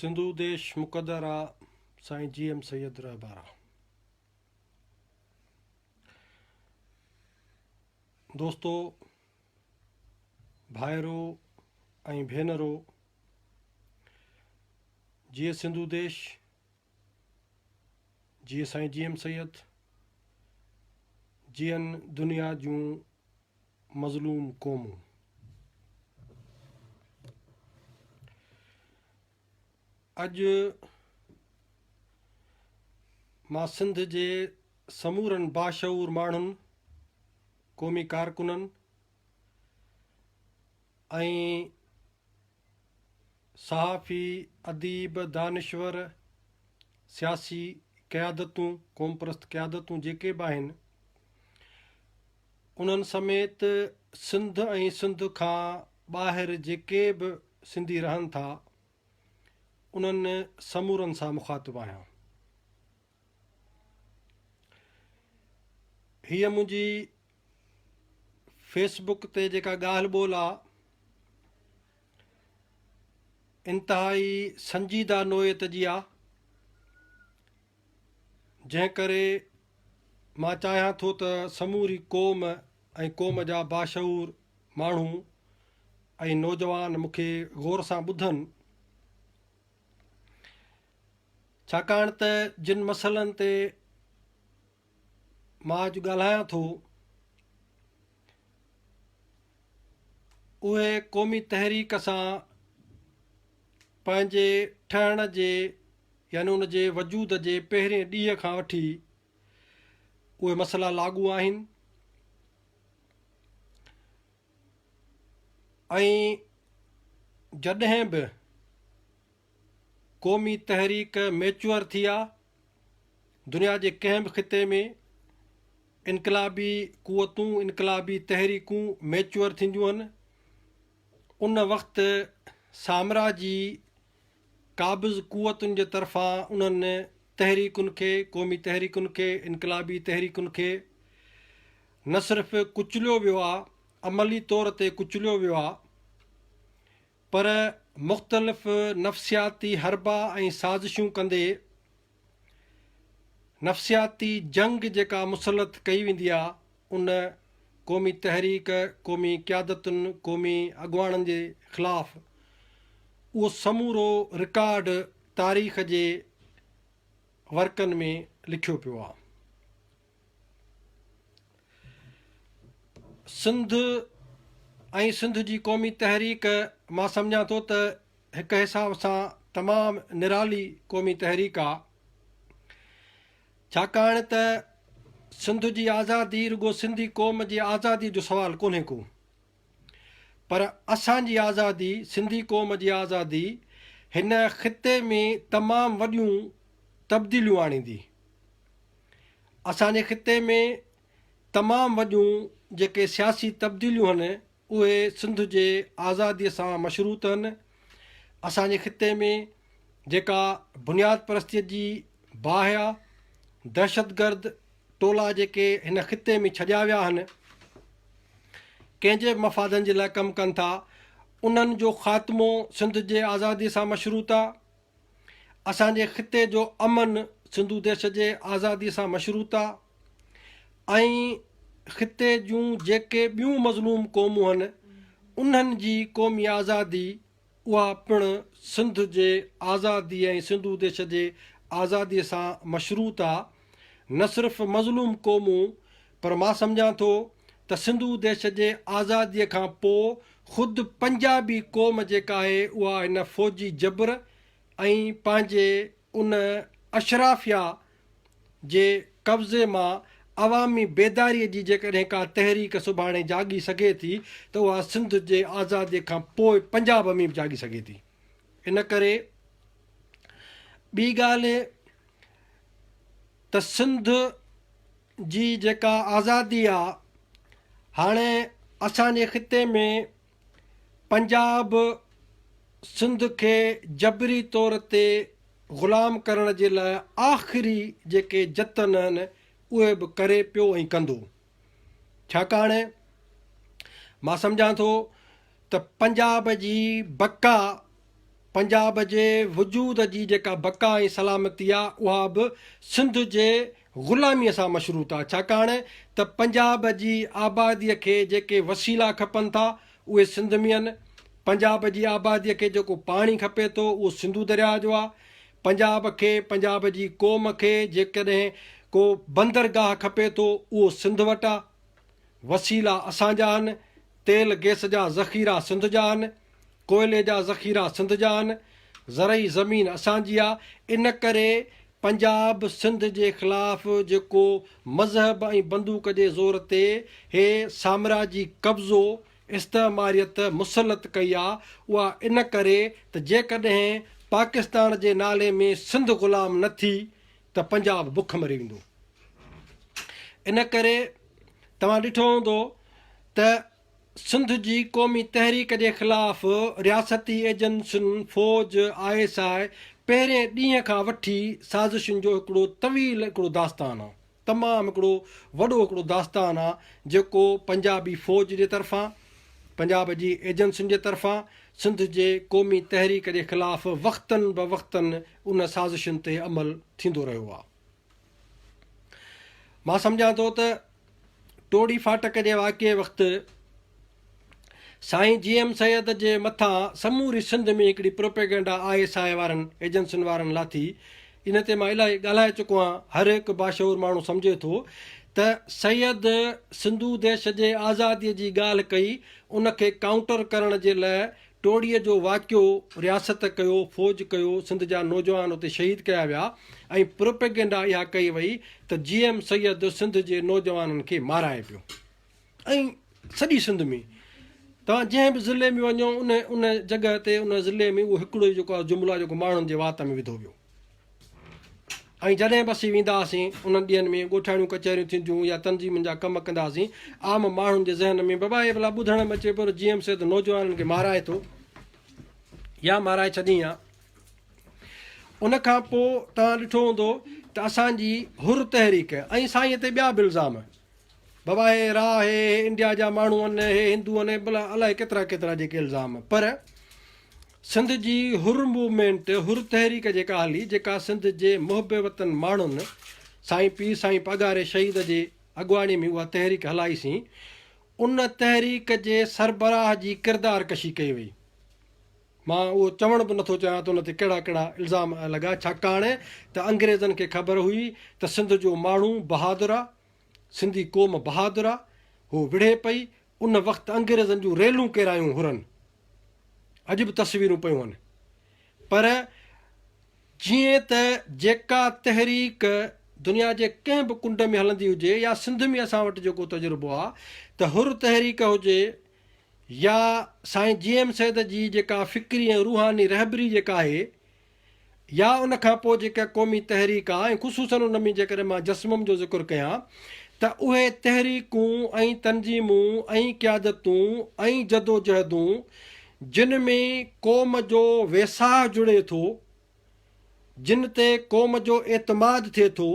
سنڌو ديش مقدر آ سائين جي ايم سيد رهبر آ. دوستو ڀائرو ۽ ڀينرو جيئي سنڌو ديش جيئي سائين جي ايم سيد جيئن دنيا جون مظلوم قومون. اڄ مان سنڌ جي سمورن باشعور ماڻهن، قومي ڪارڪنن ۽ صحافي، اديب، دانشور، سياسي قيادتون، قومپرست قيادتون جيڪي به آهن، انهن سميت سنڌ ۽ سنڌ کان ٻاهر جيڪي به سنڌي رهن ٿا، انهن سمورن سان مخاطب آهيان. هيء منهنجي فيس بڪ تي جيڪا ڳالهه ٻولهه آ، انتهائي سنجيده نوعيت جي آ، جنهن ڪري مان چاهيان ٿو ته سموري قوم ۽ قوم جا باشعور ماڻهو ۽ نوجوان مون کي غور سان ٻڌن، ڇاڪاڻ ته جن مسئلن تي مان اڄ ڳالهايان ٿو اهي قومي تحريڪ سان پنهنجي ٺهڻ جي يعني ان جي وجود جي پهرين ڏينهن کان وٺي اهي مسئلا لاڳو آهن ۽ جڏهن به قومي تحريڪ ميچوئر ٿي آ، دنيا جي ڪنهن به خطي ۾ انقلابي قوتون، انقلابي تحريڪون ميچوئر ٿينديون هن، ان وقت سامراجي قابض قوتن جي طرفان انهن تحريڪن کي، قومي تحريڪن کي، انقلابي تحريڪن کي نه صرف ڪچليو ويو آ، عملي طور تي ڪچليو ويو آ، پر مختلف نفسياتي حربا ۽ سازشون ڪندي نفسياتي جنگ جيڪا مسلط ڪئي ويندي آ ان قومي تحريڪ، قومي قيادتن، قومي اڳواڻن جي خلاف اهو سمورو رڪارڊ تاريخ جي ورقن ۾ لکيو پيو آ. سنڌ ۽ سنڌ جي قومي تحريڪ مان سمجهان ٿو ته هڪ حساب سان تمام نرالي قومي تحريڪ آ ڇاڪاڻ ته سنڌ جي آزادي رڳو سنڌي قوم جي آزادي جو سوال ڪونهي ڪو پر اسان جي آزادي سنڌي قوم جي آزادي هن خطي ۾ تمام وڏيون تبديليون آڻيندي. اسان جي خطي ۾ تمام وڏيون جيڪي سياسي تبديليون هن اهي سنڌ جي آزادي سان مشروط هن. اسان جي خطي ۾ جيڪا بنياد پرستيء جي باهه آ، دهشتگرد ٽولا جيڪي هن خطي ۾ ڇڏيا ويا هن، ڪنهن جي به مفادن جي لاء ڪم ڪن ٿا، انهن جو خاتمو سنڌ جي آزادي سان مشروط آ. اسان جي خطي جو امن سنڌو ديش جي آزادي سان مشروط آ ۽ خطي جون جيڪي ٻيون مظلوم قومون هن انهن جي قومي آزادي اها پڻ سنڌ جي آزادي ۽ سنڌو ديش جي آزادي سان مشروط آ نه صرف مظلوم قومون پر مان سمجهان ٿو ته سنڌو ديش جي آزادي کان پو خود پنجابي قوم جيڪا آهي اها هن فوجي جبر ۽ پنهنجي ان اشرافيا جي قبضي مان عوامي بيداري جي جيڪڏهن ڪا تحريڪ سڀاڻي جاڳي سگهي ٿي ته اها سنڌ جي آزادي کان پوء پنجاب ۾ به جاڳي سگهي ٿي. ان ڪري ٻي ڳالهه ته سنڌ جي جيڪا آزادي آ هاڻي اسان جي خطي ۾ پنجاب سنڌ کي جبري طور تي غلام ڪرڻ جي لاء آخري جيڪي جتن آهن اهي به ڪري پيو ۽ ڪندو ڇاڪاڻ مان سمجهان ٿو ته پنجاب جي بقا پنجاب جي وجود جي جيڪا بقا ۽ سلامتي آ اها به سنڌ جي غلاميء سان مشروط آ ڇاڪاڻ ته پنجاب جي آباديء کي جيڪي وسيلا کپن ٿا اهي سنڌ ۾ آهن، پنجاب جي آباديء کي جيڪو پاڻي کپي ٿو اهو سنڌو درياهه جو آ، پنجاب کي پنجاب جي قوم کي جيڪڏهن ڪو بندرگاهه کپي ٿو اهو سنڌ وٽ آ، وسيلا اسان جا آهن، تيل گئس جا ذخيرا سنڌ جا آهن، ڪوئلي جا ذخيرا سنڌ جا آهن، زرعي زمين اسان جي آ، ان ڪري پنجاب سنڌ جي خلاف جيڪو مذهب ۽ بندوق جي زور تي هي سامراجي قبضو استعماريت مسلط ڪئي آ اها ان ڪري ته جيڪڏهن پاڪستان جي نالي ۾ سنڌ غلام نه ٿي ته پنجاب بک مري ويندو. ان ڪري توهان ڏٺو هوندو ته سنڌ جي قومي تحريڪ جي خلاف رياستي ايجنسين، فوج، I S I پهرين ڏينهن کان وٺي سازشن جو هڪڙو طويل هڪڙو داستان آ، تمام هڪڙو وڏو هڪڙو داستان آ جيڪو پنجابي فوج جي طرفان، پنجاب جي ايجنسين جي طرفان سنڌ جي قومي تحريڪ جي خلاف وقتن به وقتن ان سازشن تي عمل ٿيندو رهيو آ. مان سمجهان ٿو ته ٽوڙي ڦاٽڪ جي واقعي وقت سائين جي ايم سيد جي مٿان سموري سنڌ ۾ هڪڙي پروپيگنڊا I S I وارن ايجنسين وارن لاٿي ان تي مان الاهي ڳالهائي چڪو آهيان هر هڪ باشعور ماڻهو سمجهي ٿو ته سيد سنڌو ديش جي آزادي جي ڳالهه ڪئي ان کي ڪائونٽر ڪرڻ جي لاء ٽوڙيء جو واقعو رياست ڪيو، فوج ڪيو، سنڌ جا نوجوان اتي شهيد ڪيا ويا ۽ پروپيگنڊا اها ڪئي وئي ته جي ايم سيد سنڌ جي نوجوانن کي مارائي پيو ۽ سڄي سنڌ ۾ توهان جنهن به ضلعي ۾ وڃو ان ان جڳهه تي ان ضلعي ۾ اهو هڪڙو ئي جيڪو آهي جملو آهي جيڪو ماڻهن جي وات ۾ وڌو ويو. ۽ جڏهن به اسين ويندا هئاسين، انهن ڏينهن ۾ ڳوٺاڻيون ڪچهريون ٿينديون يا تنظيمن جا ڪم ڪندا هئاسين، عام ماڻهن جي ذهن ۾ بابا هي ڀلا ٻڌڻ ۾ اچي پيو ته جي ايم سيد نوجوانن کي مارائي ٿو يا مارائي ڇڏين ها. ان کان پوء توهان ڏٺو هوندو ته اسان جي حر تحريڪ ۽ سائين تي ٻيا به الزام، بابا هي را هي انڊيا جا ماڻهو آهن، هي هندو آهن، ڀلا الائي ڪيترا ڪيترا جيڪي الزام پر سنڌ جي حر موومينٽ، حر تحريڪ جيڪا هلي، جيڪا سنڌ جي محب وطن ماڻهن سائين پير سائين پاڳاري شهيد جي اڳواڻي ۾ اها تحريڪ هلائي سين، ان تحريڪ جي سربراهه جي ڪردار ڪشي ڪئي وئي. مان اهو چوڻ به نٿو چاهيان ته ان تي ڪهڙا ڪهڙا الزام لڳا، ڇاڪاڻ ته انگريزن کي خبر هئي ته سنڌ جو ماڻهو بهادر آ، سنڌي قوم بهادر آ، هو وڙهي پئي، ان وقت انگريزن جون ريلون ڪيرايون حرن. اڄ به تصويرون پيون آهن پر جيئن ته جيڪا تحريڪ دنيا جي ڪنهن به ڪنڊ ۾ هلندي هجي يا سنڌ ۾ اسان وٽ جيڪو تجربو آهي ته حر تحريڪ هجي يا سائين جي ايم سيد جي جيڪا فڪري ۽ روحاني رهبري جيڪا آهي يا ان کان پوء جيڪا قومي تحريڪ آ ۽ خصوصاً ان ۾ جيڪڏهن مان جسمم جو ذڪر ڪيان ته اهي تحريڪون ۽ تنظيمون ۽ قيادتون ۽ جدوجهدون جن ۾ قوم جو ويساهه جڙي ٿو، جن تي قوم جو اعتماد ٿئي ٿو،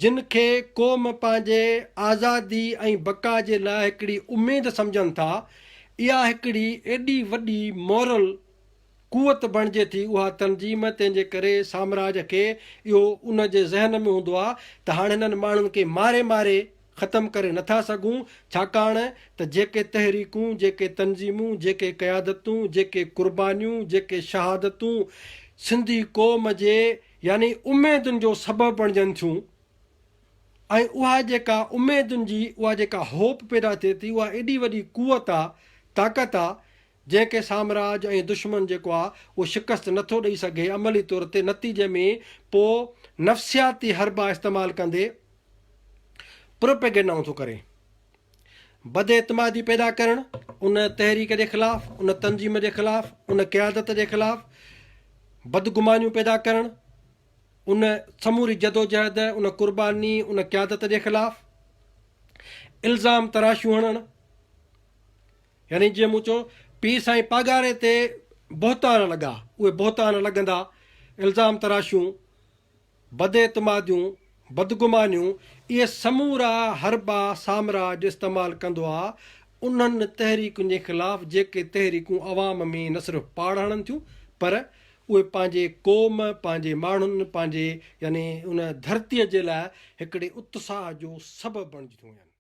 جن کي قوم پنهنجي آزادي ۽ بقا جي لاء هڪڙي اميد سمجهن ٿا، اها هڪڙي ايڏي وڏي مورل قوت بڻجي ٿي اها تنظيم، تنهن جي ڪري سامراج کي اهو ان جي ذهن ۾ هوندو آهي ته هاڻ هنن ماڻهن کي ماري ماري ختم ڪري نٿا سگهون، ڇاڪاڻ ته جيڪي تحريڪون، جيڪي تنظيمون، جيڪي قيادتون، جيڪي قربانيون، جيڪي شهادتون سنڌي قوم جي يعني اميدن جو سبب بڻجن ٿيون ۽ اها جيڪا اميدن جي اها جيڪا هوپ پيدا ٿئي ٿي اها ايڏي وڏي قوت آ، طاقت آ، جنهن کي سامراج ۽ دشمن جيڪو آ اهو شڪست نٿو ڏئي سگهي عملي طور تي نتيجي ۾ پو نفسياتي حربا استعمال ڪندي پروپيگنڊائون ٿو ڪري. بداعتمادي پيدا ڪرڻ، ان تحريڪ جي خلاف، ان تنظيم جي خلاف، ان قيادت جي خلاف بدگمانيون پيدا ڪرڻ، ان سموري جدوجهد، ان قرباني، ان قيادت جي خلاف الزام تراشيون هڻڻ، يعني جيئن مون چيو پير سائين پاڳاري تي بهتان لڳا، اهي بهتان لڳندا، الزام تراشيون، بداعتماديون، بدگمانيون، اهي سمورا حربا سامراج استعمال ڪندو آ انهن تحريڪن جي خلاف جيڪي تحريڪون عوام ۾ نه صرف پاڙ هڻن ٿيون پر اهي پنهنجي قوم، پنهنجي ماڻهن، پنهنجي يعني ان ڌرتيء جي لاء هڪڙي اتساهه جو سبب بڻجي ٿيون وڃن.